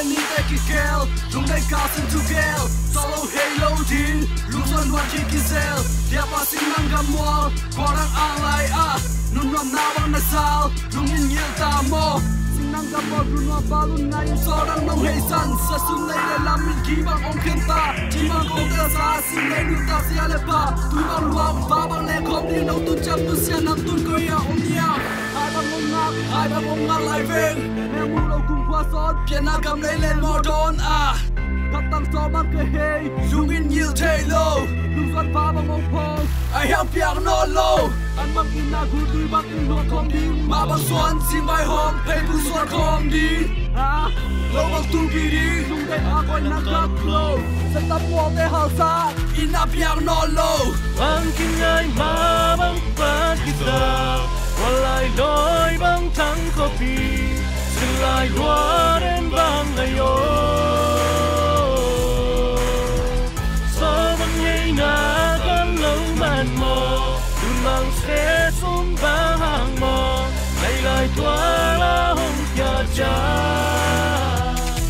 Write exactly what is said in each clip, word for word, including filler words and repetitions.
Nite kikel, lungdei ka sin tu kel, solo hei lo ding, lungsuan huan ki kizel, dia pa sing nang gam mual, kua nang ang lai a, nun nuam na bang na sal, lungin ngil ta maw. Sing nang gam mual, nun nuam pa lun ngai, so dang nong hei san, sa sun nei le lam min ki bang ong khen ta, ci mang kong ta sa, sing nei nun ta sia le pa, tui bang luang, pa bang le khom ding, nong tun ciam tun sia, nam tun ko ia ong niang. Hai bang ong ngak, hai bang ong ngak lai veng. Mel mu lo kum khua sawn, pianna gam lei len maw dawn a. Khat tang sawm bang ka hei, lungin ngil thei lo. Lungsuan pa bang ong phong, ai hiang piang nawn lo. An bang in na gu tui bang in luang khawm ding. Ma bang suan, sing vai hawm, hei bu suan khawm ding. Ha? Lo bang tu pi ding. Lungdei a koi na gak lo. Sa tap mual te hal sa, in na piang nawn lo. Bang kingai ma bang pan kita, walai loi bang tang kopi, silai luaren bang ayo. So bang hei na kan lo man mo, dun bang se sum bang hang mo, lai lai tua la hong kia ja,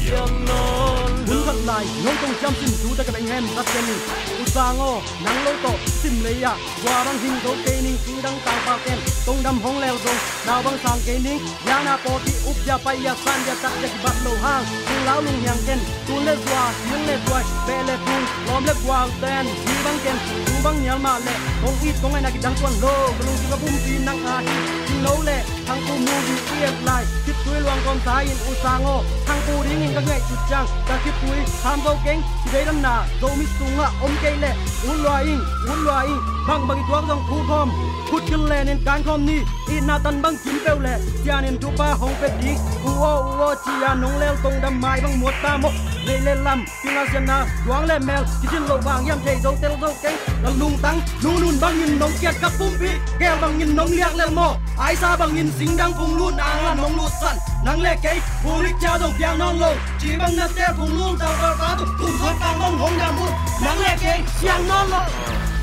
yang non. Hun khat lai, nong tong ciam sin tu ta ka beng hen, tat ken ni. U Sang aw, nang lo tawh sim lei ah, gua bang hing zo kei ning, sing dang tau pau ken, tong dam hong lel zong, nau bang sang kei ning, ya na paw ti up ya pai ya san ya tak ya kibat lo hang, sing lau lung hiang ken, tun le zua, siang le tuai, beh le tung, lawm le gual ten, hi bang ken, tu bang nial mah le, kong it kong ai na kidang tuan lo, ka lung si ka bum pi nang a hi, sing lo le, Thangpu movie i et lai, Khiptui luang kawm sa in U Sang aw. Thangpu dingin ka ngaih sut ciang, ka Khiptui ham zo keng, si dei dan na, Zomi sungah om kei leh, ut lua ing, ut lua ing, bangbang i tuak zong ut khawm, khut kil lenin kan khawm ni, itna tan bang kim peuh leh, sianin thupha hong pia ding, u aw, u aw, ci-a nong lel tong dam mai bang muat ta maw, lei le lam, Pi ngasiatna, luang le mel, kicin lo bang hiam thei zo tel zo keng. Ka lungtang, nunun bangin nong kiat ka pumpi, gel bangin nong liak lel maw. Aisa bangin singdang phung lut nang la nong lut san. Nang le kei, pulik cia zong piang nawn lo. Ci bang na tel phung lung tau kal pa tu, kum hot bang bang hong dam ut. Nang le kei, siang nawn lo.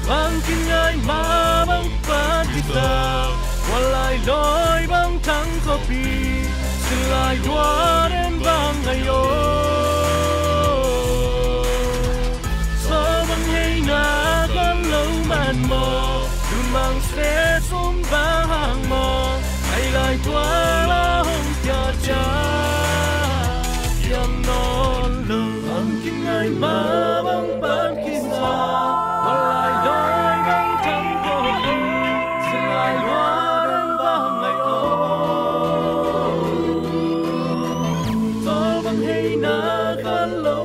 Bang kin ngai ma bang pan kita, walai loi bang tang kopi, silai duaren bang ayo. So bang hei na kan lo man maw, dun bang se sum bang hang maw, ai lai tua la hong kia cia, siang nawn lo. Bang kin ngai ma bang pan kita, walai loi bang tang kopi, silai duaren bang ayo. So bang hei na kan lo